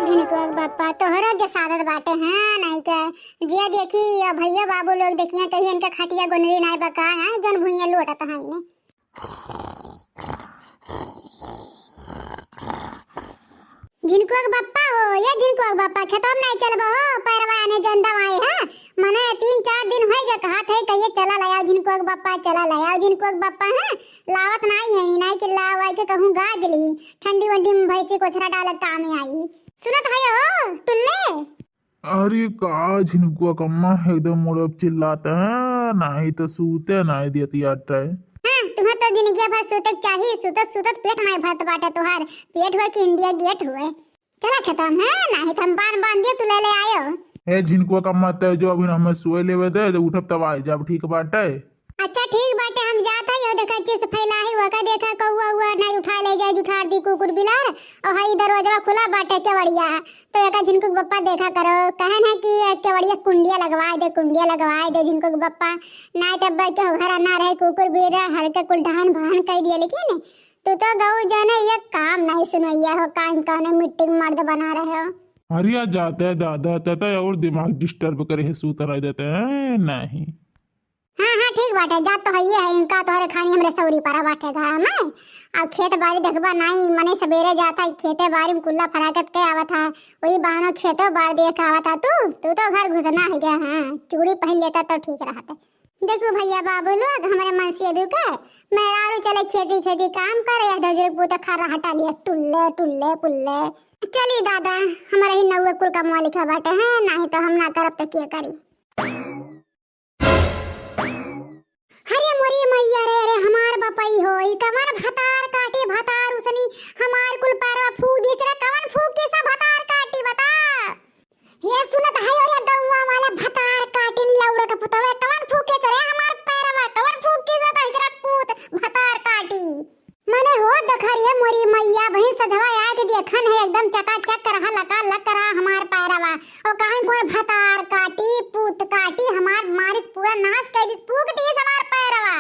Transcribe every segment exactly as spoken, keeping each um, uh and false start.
झिनकुआ के बप्पा, तोहरो के सादत बाटे, हाँ, नहीं के जे देखी, या भैया बाबू लोग देखिए, कहीं इनका खटिया गोनरी नाई बका, हाँ, जौन भुइयां लोटत हैं इन्हें। झिनकुआ के बप्पा हो, ये झिनकुआ के बप्पा, खेतवा में नाई चलबो हो, पैरवा ने जौन दवाई है, मने तीन चार दिन होई गए कहत है, कहिए चला ले आओ झिनकुआ के बप्पा, चला ले आओ झिनकुआ के बप्पा, हाँ, लावत नाई है, नी नाई के लाव आई के कहूँ गाज ली, ठंडी वंडी में भैंसी कोचरा डालत कामे आई। सुनत है हो, टुल्ले? अरे का झिनकुआ कम्मा एकदम मुड़ब चिल्लात है, नाही तो सूते नाही देती आटे। हाँ, तुम्हें तो जिंदगी भर सूते के चाहिए, सुतत सुतत पेट नाही भरत बाटे तोहार, पेट हुए कि इंडिया गेट हुए। चला खेतवा में, हाँ, नाही तो हम बांध बांध दिए, तू ले ले आयो। ए झिनकुआ कम्मा, तय जो अभी हमें सोए लेवे दे, जब उठब तब आ जाब, ठीक बाटे? अच्छा ठीक बाटे, हम जात है, यो देखा चिप्स फैला है, वका देखा कौआ उआ नहीं उठा ले जाए, जुठार दी कुकुर बिलार। और हई दरवाजा खुला बाटे केवड़िया, तो एका झिनकू के बप्पा देखा करो, कहन है कि केवड़िया कुंडिया लगवाए दे, कुंडिया लगवाए दे झिनकू के बप्पा, नहीं तब के घर ना रहे, कुकुर बिलार हल्के कुल ढान भान कह दिए, लेकिन तू तो गऊ जाने ये काम नहीं सुनैया हो, कान कौने मीटिंग मर्द बना रहे हो। अरे आ जाते हैं दादा, तय और दिमाग डिस्टर्ब करे है, सूत रह देते हैं नहीं। हाँ, हाँ, ठीक बाटे, जात तो हइये है, इनका तोहरे खानी हमरे सौरी परा बाटे घर में। अब खेत बारी देखबा नाई, मने सबेरे जात है, खेते बारी में कुल्ला फराकत के आवत है, वही बहानो खेतो बार देख आवत है। तू, तू तो घर घुसना है गया, हाँ, चूड़ी पहन लेता तो ठीक रहत। देखो भैया बाबू लोग, हमरे मनसेधू के मेहरारू चले खेती, खेती काम करे, या दजरे पूत खा रहा टालिया, टुल्ले, टुल्ले, पुल्ले। चली दादा, हमारा ही नौवे कुल कमवा लिखा बाटे है, नाही तो हम ना करब तो के करी। अरे मोरी मैया रे, अरे हमार बपई होई, कमर भतार काटी, भतार उसनी, हमार कुल पैरवा फूक दी, तेरा कवन फूक के सा भतार काटी, बता। हे सुनत है, अरे गौवा वाला भतार काटी, लौड़ा के पुतवे, कवन फूक के सा रे हमार पैरवा, कवन फूक के सा तो हिजरा पूत भतार काटी। मने हो देखा रे मोरी मैया, बहिन सजवा आके देखन है, एकदम चकाचक रहा, लका लक रहा हमार पैरवा। और काहे कोई भतार काटी, पूत काटी, हमार मारिस पूरा नाश कर दिस, फूक दिस हमार पैरवा।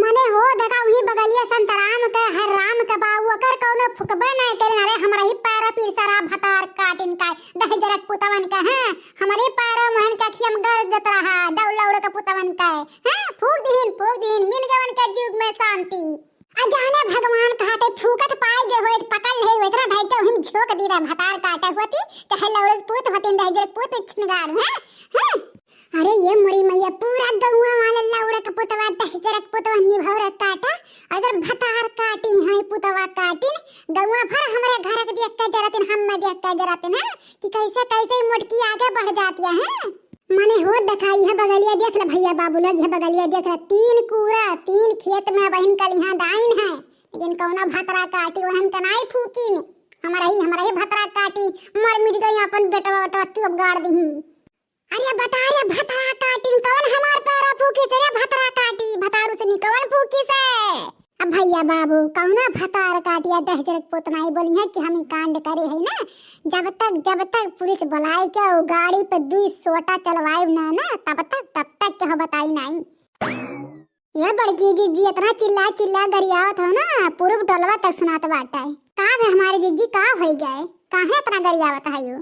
मने हो देखा वही बगलिया संतराम के, हर राम के बा, ओकर कौनो फुकबे नहीं करे। अरे हमरा ही पैरा पीर सरा भतार काटिन का, दहिजरक पुतवन का, हैं? हमरे पैरा मुहन के अखियम गरजत रहा, दौलौड़ के पुतवन का, हैं? फूक दीन, फूक दीन, मिल गवन के जुग में शांति। आ जाने भगवान कहाते फूकत पाई गए होए, पकड़ ले होए, इतना धई के हिम झोंक दी रहे, भतार काटे होती, चाहे लौड़े पूत होती, दहिजर पूत छिनगाड़, हैं? हैं? अरे ये मोरी मैया, पूरा गौवा वाला लौड़े के पुतवा, दहिजर के पुतवा निभौर काटा, अगर भतार काटी हैं पुतवा काटिन, गौवा भर हमरे घर के देख के जरतिन, हम में देख के जरतिन, हैं? कि कैसे, कैसे ही मोटकी आगे बढ़ जाती है, हैं? मने हो देखा, यह बगलिया देख ले भैया बाबू लोग, यह बगलिया देख ले, तीन कूरा, तीन खेत में बहिन कलिहाँ दाइन है, लेकिन कौना भतरा काटी, उन्हन के नाई फूकिन, हमरा ही, हमरा ही भतरा काटी, मर मिट गई अपन बेटवा, बेटवा तू अब गाड़ दही। अरे बता रे भतरा काटिन, कौन हमार पैरा फूकी से रे भतरा काटी, भतारू से नी कौन फूकी से? अब भैया बाबू, कौना भतार काटिया दहिजरक पुत नाई बोली है कि हम ही कांड करे है ना, जब तक, जब तक पुलिस बुलाए के वो गाड़ी पे दुई सोटा चलवाए ना, ना, तब तक, तब तक क्या बताई नाई। ये बड़की जिज्जी इतना चिल्ला चिल्ला गरियावत हो ना, पूरब टोलवा तक सुनात बाटे। का भे हमारे जिज्जी, का होई गए, काहे इतना गरियावत है यू?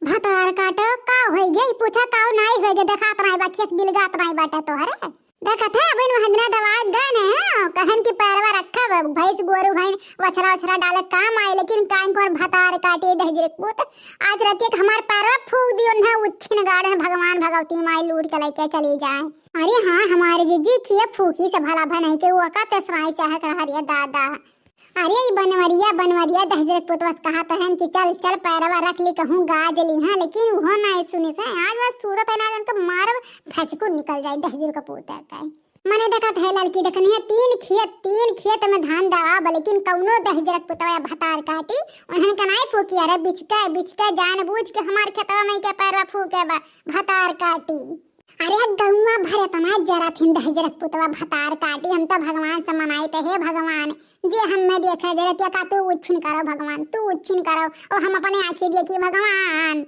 भतार काटो, का होई गए? पूछा का नाई होई गए, देखा इतना बा, खेस बिलगा इतना बाटे तोहरे। देखत है, अबहिन हजना दवाई गए ने, हाँ, कहन की पैरवा रखब, भैंस गोरू भैन वछरा वछरा डाले काम आए, लेकिन काइन कोन भतार काटे दहिजरे पूत। आज रात एक हमार पैरवा फूक दियो ना, उच्छिन गाड़न भगवान भगवती माई लूट के लेके चली जाए। अरे हाँ, हमारे जिज्जी किए फूकी से भला भनई के वो का तेसराई चाहत रहा रे दादा। अरे ई बनवरिया, बनवरिया दहिजरे पुतवा से कहत रहन कि चल, चल पैरवा रख ली, कहूँ गाज ली, हाँ, लेकिन वो ना सुनी से। आज वह सूरत है ना, उनके मारब भचकुर निकल जाए दहिजर का पूत का। मने देखत है लड़की देखनी है, तीन खेत, तीन खेत में धान दवा बा, लेकिन कौनो दहिजरक पुतवा या भतार काटी, उन्हन का नाई फूकी। अरे बिचके, बिचके जान बूझ के हमार खेतवा में के पैरवा फूके बा, भतार काटी। अरे गौवा भर इतना जरा थिन दहिजरक पुतवा भतार काटी, हम तो भगवान से मनाई थे, हे भगवान, जे हम में देखा जरतिया का तू उच्छिन करो भगवान, तू उच्छिन करो, और हम अपने आँखें देखी भगवान।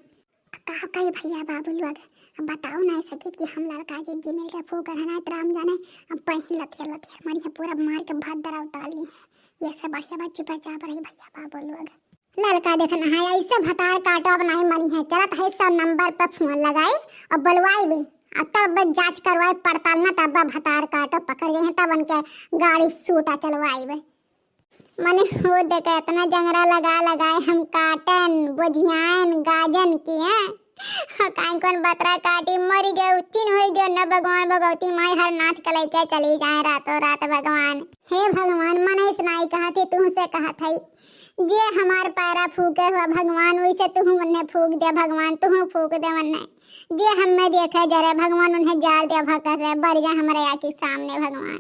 का कही भैया बाबू लोग, अब बताओ ना सकित कि हम लड़का जे जी मिल के फूक है ना, राम जाने, अब पहिन लथिया लथिया मरी है, पूरा मार के भात दरा उतार ली है। ये सब बढ़िया बात, चुपचाप रही भैया बाबू लोग। ललका देखन है, ऐसे भतार काटो अब नहीं मनी है, चलत है सौ नंबर पर फोन लगाई और बोलवाई भी, और तब जांच करवाई पड़ताल ना, तब भतार काटो पकड़ गए हैं, तब उनके गाड़ी सूटा चलवाई भी। मने हो देखे इतना जंगरा लगा लगाए हम काटन, बोझियान, गाजन किए। काई कौन बतरा काटी, मरी गए, उच्चिन होई गए, न भगवान भगवती माई हर नाथ कलई के चली जाए रातों रात भगवान। हे भगवान, मने इस नाई कहा थी, तू से कहा थई, जे हमार पैरा फूके हुआ भगवान, वैसे तू उन्हें फूक दे भगवान, तू फूक दे उन्हें। जे हमें देखे जरे भगवान, उन्हें जार दे भकस रे, बर जा हमारे आँखी सामने भगवान।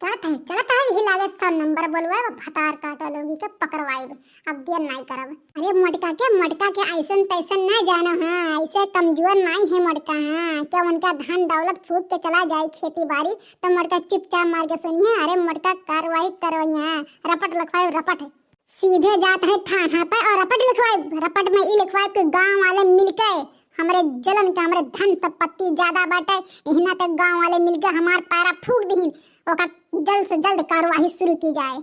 चलत है, चलत है, यही लागे सौ नंबर बोलवाए, भतार काटो लोगी के पकड़वाइब, अब देर नाई करब। अरे मोटका के, मोटका के ऐसन तैसन ना जानो, हाँ, ऐसे कमजोर नाई है मोटका, हाँ, क्या उनका धन दौलत फूक के चला जाए खेती बाड़ी, तो मोटका चुपचाप मार के सुनी है। अरे मोटका कार्रवाई करवाई है, रपट लिखवाए, रपट। सीधे जात है थाना पे और रपट लिखवाए, रपट में ई लिखवाए कि गांव वाले मिलके हमरे जलन के, हमरे धन संपत्ति ज्यादा बाटे, इहना तक गांव वाले मिलके हमार पैरा फूक दीन, ओका जल्द से जल्द कार्यवाही शुरू की जाए।